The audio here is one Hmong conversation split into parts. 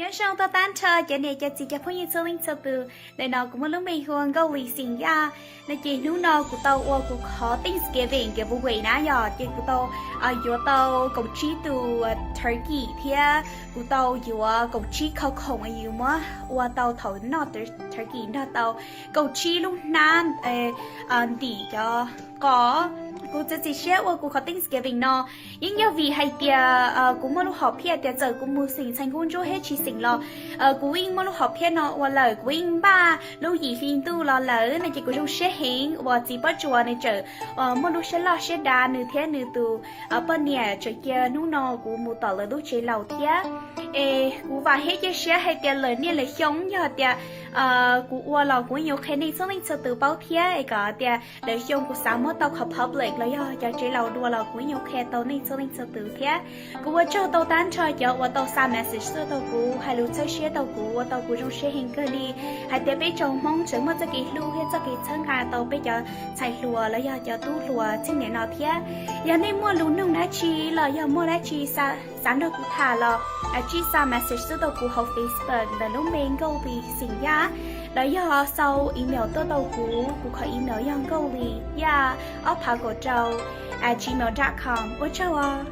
Nyob zoo tau tag nrho cov niam cov txiv cov phooj ywg txhua leej txhua tus. Ntawm no kuv muaj lub npe hu ua Nkauj Lis Xeem Yaj no ces hnub no kuv tau ua kuv qhov Thanksgiving giveaway na yog ces kuv tau yuav tau kaum tsib tus turkey thiab kuv tau yuav kaum tsib khau khoom uas yus muab ua tau thaum noj turkey nrog tau kaum tsib lub hnab ntim cov qos. Kuv txiav txim siab ua kuv qhov Thanksgiving no yeej yog vim hais tias kuv muaj lub hom phiaj tias txawm kuv mus xeem txhais nkauj ntsuab thiab tsis xeem los kuv yeej muaj lub hom phiaj no ua lawm, kuv yeej npaj lub yim hli ntuj los lawm no ces kuv zoo siab heev uas txiv Pob Tsuas nws tseem muaj lub siab loj siab dav nws thiab nws tus poj niam tseem cia hnub no kuv mus tom lawv lub tsev laus thiab. Es kuv vam thiab cia siab hais tias lawm niaj lawm xyoo yog tias kuv ua los kuv yuav qhia nej txhua leej txhua tus paub thiab es kom tias lawm xyoo kuv xav muab tau qhov public los yog cov tsev laus dua los kuv yuav qhia tau nej txhua leej txhua tus thiab. Kuv ua tsaug tau tag nrho cov uas tau xa message tuaj tau kuv, hais lus txhawb siab tau kuv, ua tau kuv zoo siab heev kawg li hais tias peb tsoom Hmoob tseem muaj txoj kev hlub thiab txoj kev txhawb nqa tau peb cov ntxhais hluas los yog cov tub hluas txheej niam no thiab. Yog nej muaj lus nug dab tsi los yog muaj dab tsi xav nrog kuv tham los tsij xa message tuaj tau kuv hauv Facebook ntawm lub npe Nkauj Lis Xeem Yaj los yog xa email tuaj tau kuv, kuv qhov email yog nkauj lis yaj ob phav kaum rau at gmail dot com. Ua tsaug os.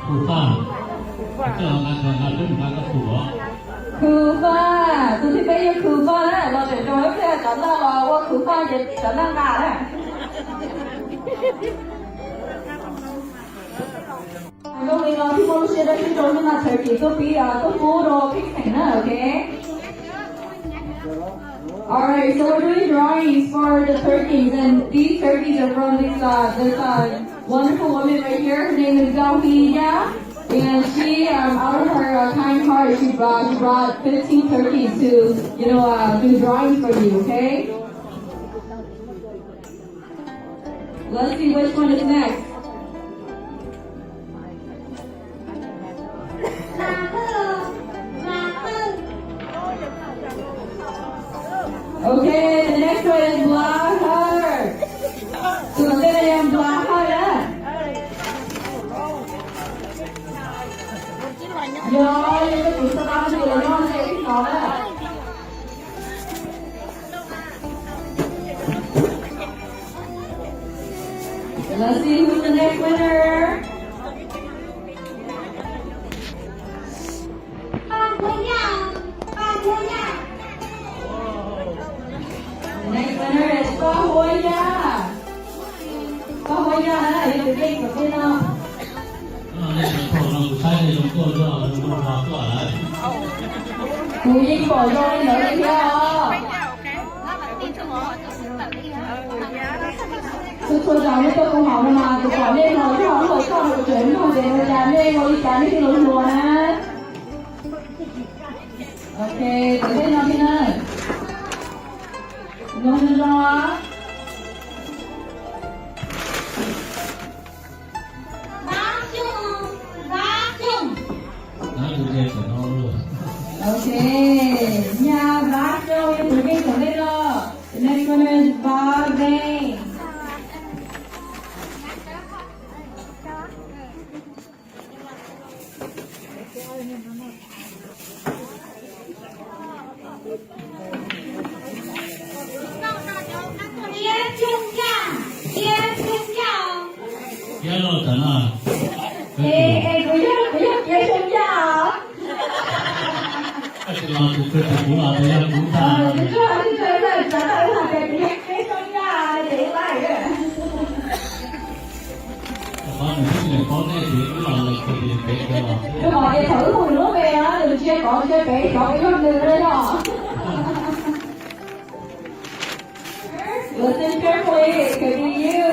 Khu Faj, khu Faj, tus thib peb yog khu Faj na, los tseem rau ib pliag cov laj los ua khu Faj ces cov laj nqa na. Nkauj Lis no thiaj muaj lub siab dawb siab zoo no turkey tuaj pib, tuaj pub rau peb xeem na, ok? All right, so we're doing drawings for the turkeys, and these turkeys are from this, uh, this, uh, wonderful woman right here. Her name is Gao Hee Ya, and she, um, out of her, uh, kind heart, she brought, she brought fifteen turkeys to, you know, uh, do drawings for you, okay? Let's see which one is next. Okay, the next one is Blahar. Tus ntawm no yog Blahar na. Yog, yog tus xav tau tus los nyob ze ib no na. Let's see who's the next winner. The next winner is Paj Huab Yaj. Paj Huab Yaj na, yog tus yeej kom tej no. Kuv yeej pom zoo li ntawd li thiab os. Txhua txhua zaus nej tuaj koom haum no mas kuv pom nej los txog lub hauv txaj kuv tseem nug tias ua cas nej ua li cas nej thiaj li hluas na. Ok, tus thib no thiab na. Zoo zoo. Ok, Nyab Vaj Xyooj yog tus yeej thaum ntej no. The next one is Vaj Veej. Los tam no. Es, es kuv yog, kuv yog Kiav Xyooj Yaj os. Tab sis los tus twg tus kuv los tus yog kuv ntag. Tus twg tus twg txawv tau hais tias kuv yog Kiav Xyooj Yaj ces ib laij. Qhov nws twb tsis paub nej ces wb los lawm ces peb cov los. Rau qhov tias thaum wb hu lub npe na nws ntsia kov ntsia pem xyov yog nws li no. Listen carefully, it could be you.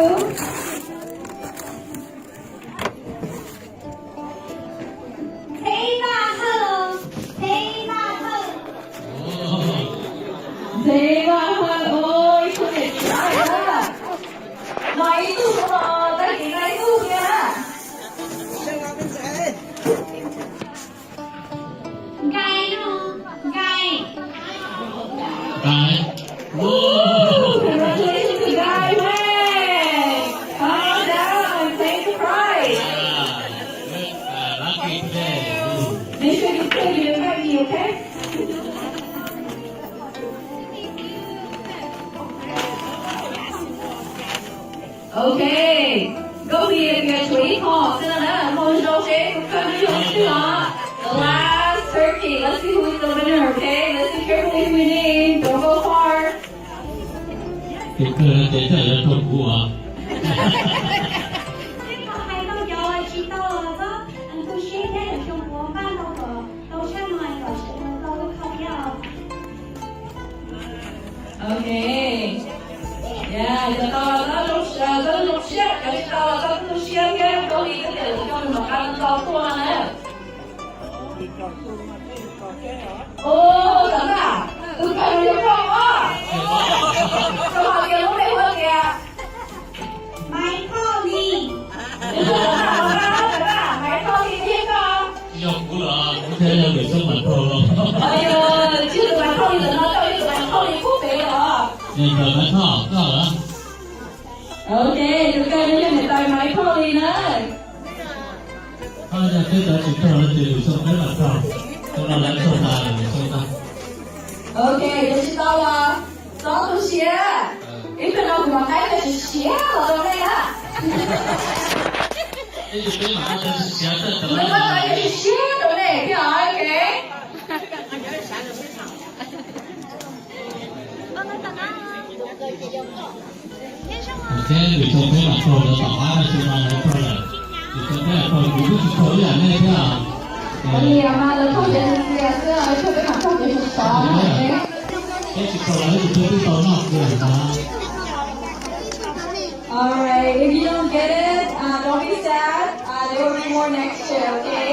Ntxhee Vaj Hawj, Ntxhee Vaj Hawj. Ntxhee Vaj Hawj, ib tug niam txiv na. Los ib tug los tag kis no ib tug thiab. Nkai no, Nkai. Nkai. Woo! Congratulations to Nkai Huang. Come on down and claim the prize. Ah, good, uh, lucky today. Make sure you put it in your bag, okay? Ok, nkauj Hli tias tshuav ib qho xwb no na, hmo zoo seb tus kawg nws yog leej twg os. The last turkey, let's see who is the winner, okay? Listen carefully, who it is, don't go far. Tus kawg no ces coj yuav rau kuv os. Tej ko hais tau cov tsis tau los txhob tu siab thiab, xyoo puav npaj tau kom tau tshaj no kom sawv daws tau lub khau thiab os. Ok. Ya, cov tau los txhob tu siab, cov tsis tau los txhob tu siab thiab, nkauj Hli twb tias lwm xyoo nws mam qab tau tuaj na. Ua, tam na, tus kawg no yog koj os. Koj hais tias lub npe hu tias Maiv Thoj Lis. Tam na, Maiv Thoj Lis thiab koj. Yog kuv los kuv thiaj yog Lwm Xyooj Maiv Thoj los. Yog tsis yog tus Maiv Thoj Lis ntawm no, koj yog tus Maiv Thoj Lis pub pem los. Niam tais Maiv Thoj koj los. Ok, tus kawg no yog niam tais Maiv Thoj Lis na. Yog peb cov tsis raug no ces Lwm Xyooj peb mam raug. Xyoo no lawv raug tas lawm Lwm Xyooj tag. Ok, cov tsis tau los txhob tu siab. Ib pliag no kuv mam qaib cov siav siav los rau nej na. Ib pliag peb mam qaib cov siav siav rau nej thiab os, ok. Thiab Lwm Xyooj peb mam raug lawv tom qab no, tsis mas lawv raug lawm. Lwm Xyooj peb mam raug, kuv twb tsis raug ib yam nej thiab. Ua li mas lawv raug cov txias txias xwb, lawv raug peb mam raug cov sov sov na. Peb tsis raug lawv tus twb tau noj kiag ntag. All right, if you don't get it, uh, don't be sad. Uh, there will be more next year, okay?